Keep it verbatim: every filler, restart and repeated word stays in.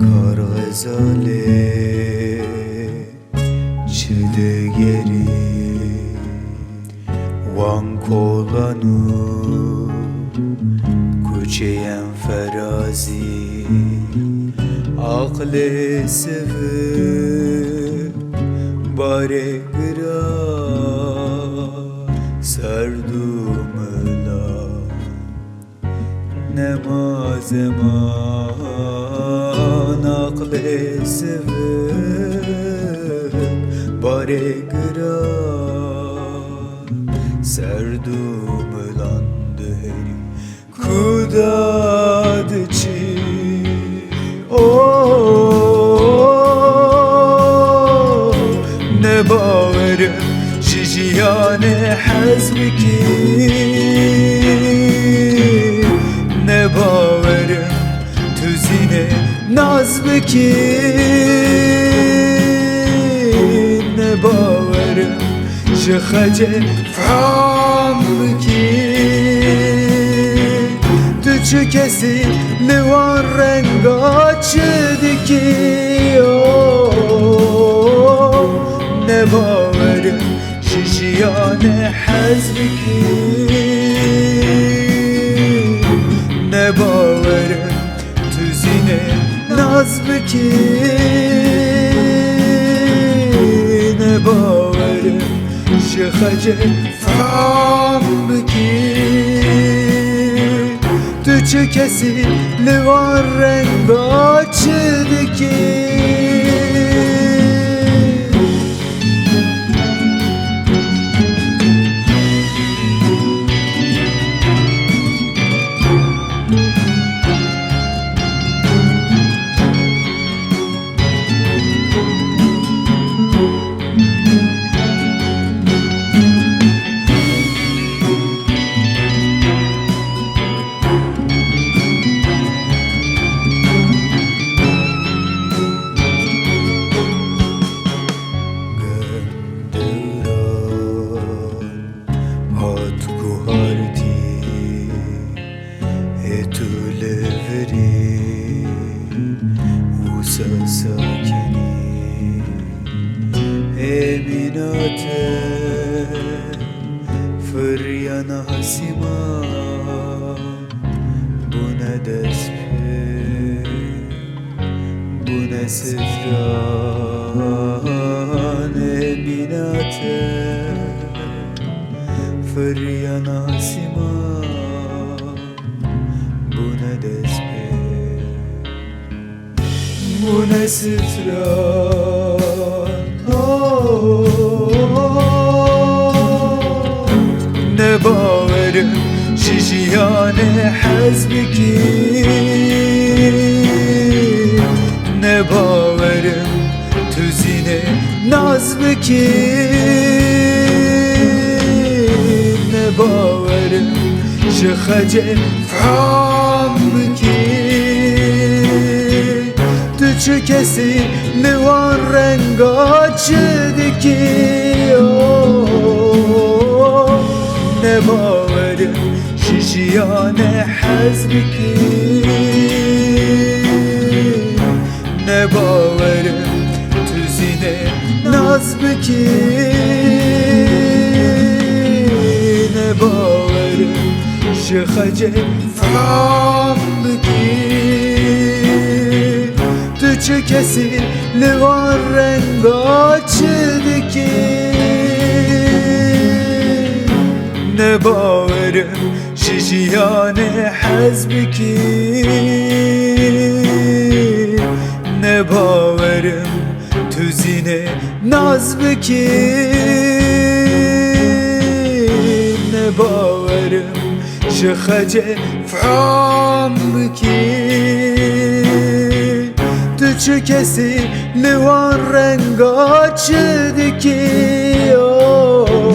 Kar Xezalê çi digerî wan kolan û kuçeyên ferazî, aqlê sivik barê giran, serd û milan. Nema zeman aqlê sivik barê giran, serd û milan diherî. Kuda diçî, oh, ne bawerim ji jiyanê hez bikî, ne bawerim tu zînê naz bikî, ne bawerim ji xecê fam bikî. Tu çi kesî li wan renga çi dikî? Oh, ne bawerim ji jiyanê hez bikî, ne bawerim tu zînê naz bikî, ne bawerim ji xecê fam bikî. Tu çi kesî li wan renga çi dikî? Hat guhartî, ê tu li virî wisa sakinî. Ê mîna te firiyana sîman bûne dest pê. Bûne sifran ê mîna te, firiyana sîman bûne dest pê. Bûne sifran, oh, ne bawerim ji jiyanê hez bikî, ne bawerim tu zînê naz bikî, ne bawerim ji xecê fam bikî. Tu çi kesî li wan renga çi dikî? Oh, ne bawerim ji jiyanê hez bikî, ne bawerim tu zînê naz bikî, ne bawerim ji xecê fam bikî. Tu çi kesî li wan renga çi dikî? Ne bawerim ji jiyanê hez bikî, ne bawerim tu zînê naz bikî, ne bawerim ji xecê fam bikî. Tu çi kesî li wan renga çi dikî? Oh,